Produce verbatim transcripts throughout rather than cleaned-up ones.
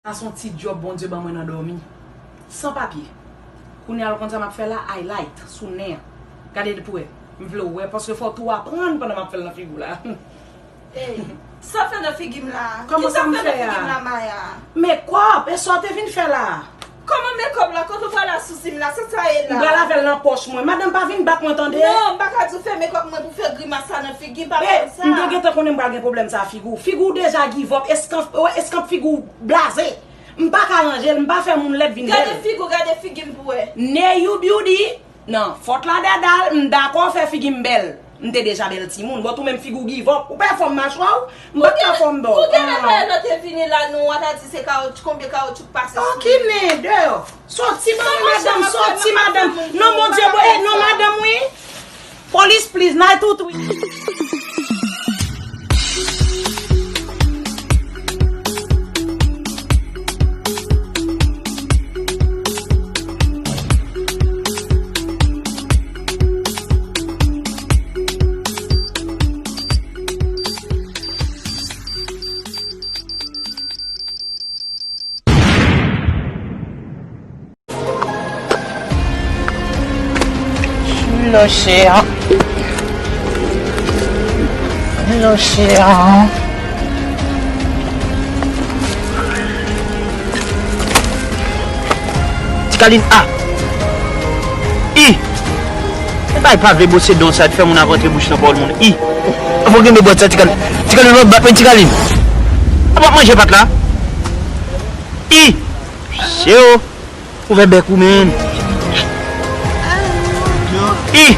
Sa se yon ti djòb Bondye ban mwen nan dòmi. San papye. Kounye a, ou konn sa m ap fè la? Highlight sou nen an. Gade l pou wè. M vle w wè, paske fò w tou aprann pandan m ap fè l nan figi w la. Ey, sa w fè nan figi m la? Kòman sa m fè a? Kisa w fè nan figi m la, Maya? Makeup, e sa w te vin fè la? Kòman makeup la? Kote w pral asousi m la? Sa sa ye la? M pral avè l nan pòch mwen. Madanm, pa vin bat mwen, tande? Non, m pa ka di w fè makeup mwen pou fè grimas sa nan figi m, pa fè m sa. M te gentan konnen m pral gen pwoblèm sa figi w. Figi w deja give up, eskanp, eskanp figi w blaze. M pa ka ranje l, m pa fè moun lèd vin bèl. Gade figi w, gade figi m pou wè. Neyoudyoudy, nan fòt la dèdal, m dakò fè figi m bèl. M te deja bèl timoun, but ou menm figi w give up. Ou pa fè fòm machwa w, m pa ka fè fòm bèl. Ou genlè pa lè te vini la, nou, w a ta di se kawotchou, konbyen kawotchou k pase sou li. Ki nen, deyò. Sòti ban mwen madanm, sòti madanm. Non, Bondye, eh, non, madanm, wi. Police, please, nine two three. Lòchè an. Lòchè an. Ti Kalin, a! I! E bay pa vle bwose don sa, fè moun ap rantre bouch nan pawòl moun. I! Fò genbe bwat sa, Ti Kalin. Ti Kalin, w ap bat mwen, Ti Kalin. A, w ap manje pat la. I! Cheo! Ouvè bèk ou, menn. I!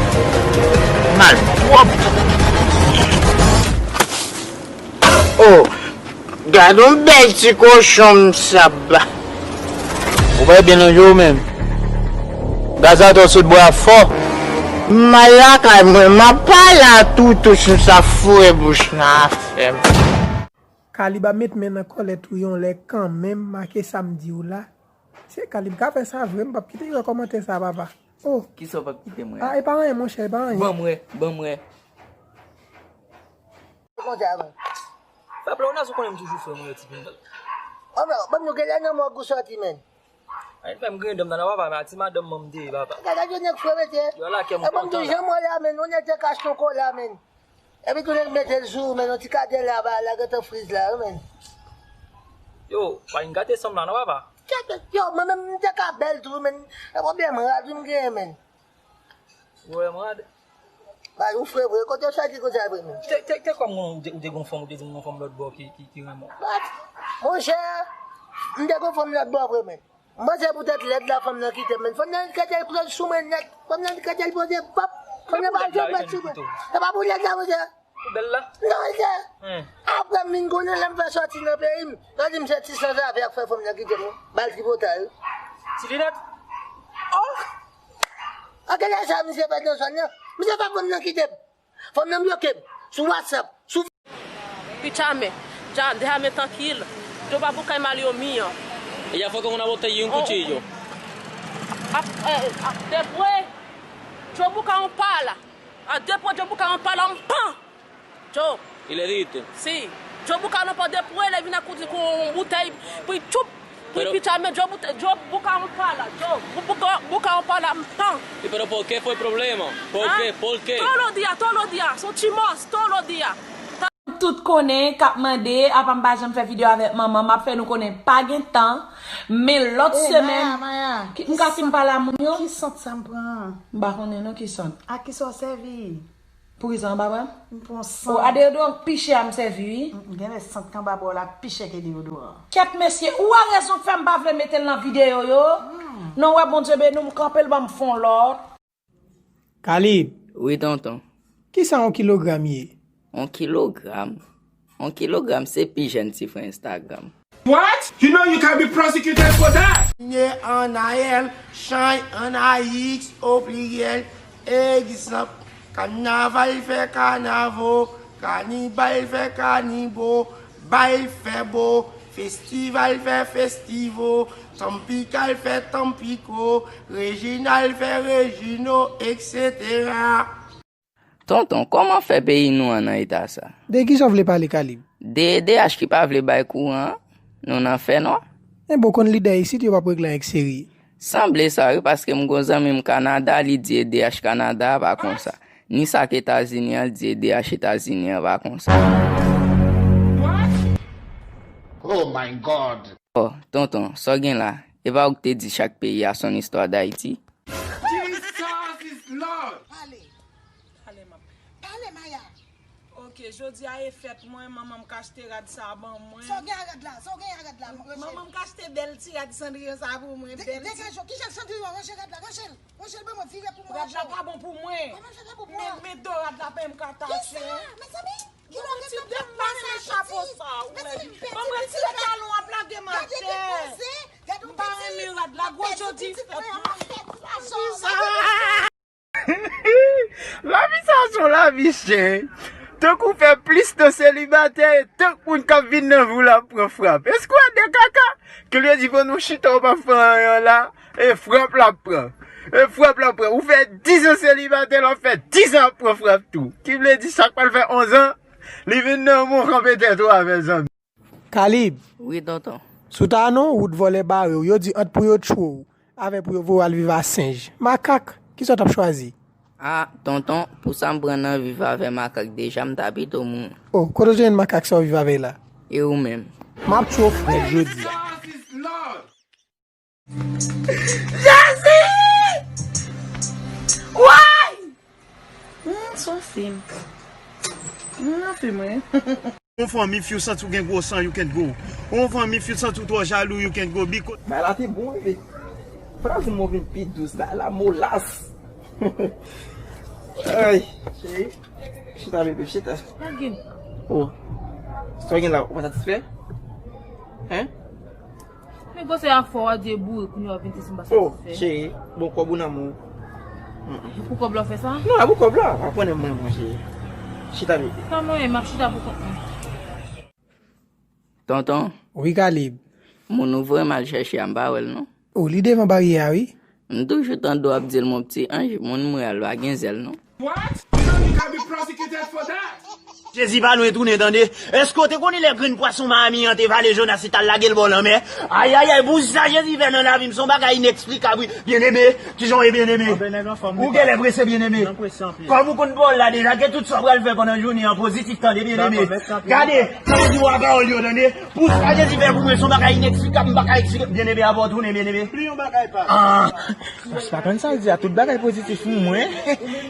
Malpwòp. Oh, gad yon bèl ti kochon m saba. Ou pa byen nan je w menm. Gaz atò sot bwa fò. M al lakay mwen, m ap pale a toutou sou sa foure bouch nan afè m. Kalib ap met men nan kòlèt wi yon lè kanmenm, make sa m di w la. Se Kalib ka fè sa vre, m p ap kite yo wè kòmantè sa, papa. Oh. Kisa w p ap kite m wè? Ah, e pa anyen, monchè, e pa anyen. Ban m wè, ban m wè. Konsa, wi. Papa, ou nan sou konnen m toujou frè mwen, yo ti pindal. Oh, men, ban m nou genlè nan mòg ou sòti, men. Ay, fè m griyen dan m nan, papa, men a ti madanm mwen m te ye, papa. Gade, gade, nèg fre mete. Yo lakè m kontan la. E ban m di, jan mwen la, men, nou nèg te kache yon kola, men. Epi tou nèg mete l sou ou, men yon ti kadè la, ba, la gentan friz la, wi, men. Yo, pa vin gate san m la, non, papa. Kèt, yo, mwen menm, m te ka bèl tou, men. E pwoblèm rad wi m genyen, men. Pwoblèm rad? Ba, ou fre vre, kote w sòti konsa vre, men? Te, te, te kòm ou te, ou te gon fanm, ou te di m gon fanm lòt bò ki, ki, ki renmen w. What? Monchè, m te gon fanm lòt bò vre, men. M panse poutèt lèd la fanm nan kite m, men fanm nan kite l poze sou mwen nèt. Fanm nan kite l poze pap. Fanm nan pa al fè pèt sou mwen. E pa pou lèd la, monchè. Pou bèl la? Non, monchè. Hmm. Apre m vin konnen lè m fè sòti nan peyi m, yo di m se ti sanzave a k fè fanm nan kite m, non. Ba l tripotay, wi. Ti linèt? Oh! Anke lè sa misye pèdi nan zòn nan, misye fè fanm nan kite m. Fanm nan bloke m sou WhatsApp, sou Pichame, dja, dejame tankil. Djo pa boukay mal yo mi an. E ya fò ke moun ap otè yon koutye yo. Ap, eh, ap depwe. Djo bouka yon pala. A depwe, Djo bouka yon pala, m pan. Djo. Il est vite. Si. Djo bouka nan pa depwe, lè vin ak koutye kou yon boutèy, pou tchoup. Pi, pi tchalmen, Djo boute, Djo bouka yon pala, Djo bou-, bouka, bouka yon pala, m tan. E pero por qué fue problema? Por qué? Por qué? Todos los días, todos los días, son chimos, todos los días. Tout konnen, k ap mande, apa m pa janm fè videyo avèk manman, m ap fè nou konnen pa gen tan, men lòt semèn, m ka fin pale a moun yo? Ki sant sa m pran an? M pa konnen non ki sant. A kisa w sèvi? Poukisa w pa pran? M pran san. O, a deyodoran pi chè a m sèvi, wi. M, m genlè sant k anba bra w la pi chè ke deyodoran. Kèt mesye, ou wè rezon k fè m pa vle mete l nan videyo yo? Hmm. Non, wè Bondye beni w, m kanpe l ban m fon lòt. Kalib. Wi, tonton. Kisa yon kilogram ye? Yon kilogram? Yon kilogram se pi jèn ti frè Instagram. What? You know you can be prosecuted for that! Nye an A L, chay an A X o pliryèl, egzanp, kannaval fè kanavo, kanibal fè kanibo, bal fè bo, festival fè festivo, tanpikal fè tanpiko, rejinal fè rejino, etsetera. Tonton, kòman fè peyi nou an nan eta sa? De kisa w vle pale, Kalib? De D H ki pa vle bay kouran an, nou nan fènwa. Men bon, konn lidè isit, yo p ap regle avèk seri. Sanble sa wi, paske m gon zanmi m Kanada, li di E D H Kanada a pa konsa. Ni sa k Etazini an, li di E D H Etazini an pa konsa. Oh my God! Oh, tonton, sa w gen la? E pa ou k te di chak peyi a s on istwa d Ayiti? Jesus is Lord! Pale! Pale, Maya! Ok, jodi a e fèt mwen, manman m k achte rad sa a ban mwen. Sa w gen a rad la? Sa w gen a rad la? Manman m k achte bèl ti rad Cendrillon sa a pou mwen. Bèl ti. Degaje w. Ki jan Cendrillon? Ranje rad la, ranje l. Ranje l ban mwen, vire pou mwen. Rad la pa bon pou mwen. Kòman sa pa bon pou mwen? Men, men do rad la pa m ka tache. Kisa? Mezanmi, kilè w gentan pase a piti? Mezanmi, m pèdi piti la. Ban m retire talon ap lage m atè. M pa renmen rad la, gwo jodi. Lavi sa se yon lavi chen. Tank ou fè plis tan selibatè, e tank moun k ap vin nan vi w la ap pran frap. Èske w wè de kaka ke l vle di pandan w chita w p ap fè anyen an la, e frap l ap pran. E frap l ap pran. Ou fè diz an selibatè, l ap fè diz an ap pran frap tou. Ki vle di sa k pral fè onz an, li vin nan men w kanpe tèt ou avè zanmi. Kalib. Wi, tonton. Si w ta nan yon wout vòlè bare w, yo di ant pou yo tchwe w, avè pou yo voye w al viv a Senj. Makak, kisa w t ap chwazi? A, tonton, pou sa m pran nan viv avè makak deja, m ta pito mouri. O, kote w te jwenn makak sa w viv avè l la? E ou menm? M ap tchwe w frèt jodi a. Jezi! Woy! Humm, s on fim. Humm, anfen mwen. On fanm, if you santi w gen gwo san, you can go. On fanm, if you santi w twò jalou, you can go. Because. Bagay la te bon, wi. Fraz mwen vin pi dous la, la molas. Ay, cheri. Chita, bebe, chita. Sa gen? O. Sa gen la, ou pa satisfè? Hen? Men gwo se afè w a di e boure kounye a w ap vin di si m pa satisfè. O, cheri, bon kòb ou nan men w. Pou kòb la w fè sa? Non, a pou kòb la, pa konnen mwen, mwen, cheri. Chita, bebe. Sa mwen, m ap chita pou kont mwen. Tonton. Wi, Kalib. Moun ou voye m al chèche a, m pa wè l non. O, li devan baryè a, wi. M toujou tande w ap di l mon pti anj, moun mwen a l pa gen zèl non. What? You don't need to be prosecuted for that. Jezi pa lwen tounen tande. Èske w te konnen lè grenn pwason Miami an te vale Jonas li t al lage l bò lanmè? Ayayay, bouch sa Jezi fè nan lavi m se yon bagay ineksplikab wi. Byeneme, kijan w ye byeneme? Ou genlè prese byeneme. Kòm ou konn pawòl la deja, gen tout sa w pral fè pandan jounen an pozitif tande byeneme. Gade, sa w di w a pawòl yo tande. Pou sa Jezi fè pou mwen se yon bagay ineksplikab, m pa ka eksplike. Byeneme, apre w tounen byeneme. Pli yon bagay pa. Ah. Paske pa konn sa l di a, tout bagay pozitif pou mwen.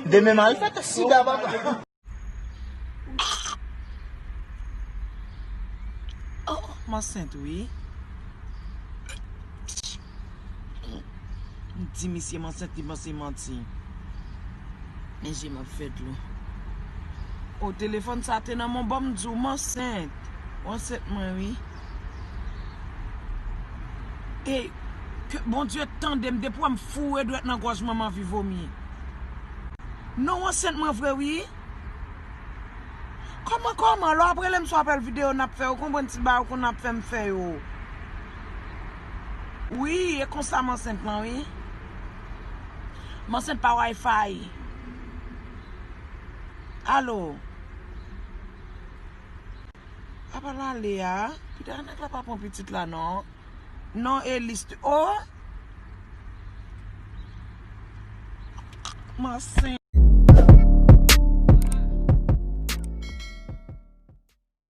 Demen m al fè tès sida papa. Oh, m ansent wi. M di misye m ansent, li panse manti. Men je m ap fè dlo. O, telefòn sa te nan men w, ban m di w m ansent. Ou ansent mwen wi. E ke Bondye tande m depi w wè m foure dwèt nan gòj mwen m anvi vomi. Non, w ansent mwen vre wi. Kòman, kòman? Lè w ap rele m sou apèl videyo n ap fè, ou konprann ti bagay ou konn ap fè m fè yo. Wi, e konsa m ansent lan wi. M ansent pa Wi-Fi. Alo. Apa l ale a? Pita nèg la pa pran pitit la non. Non, Elis. O! M ansent.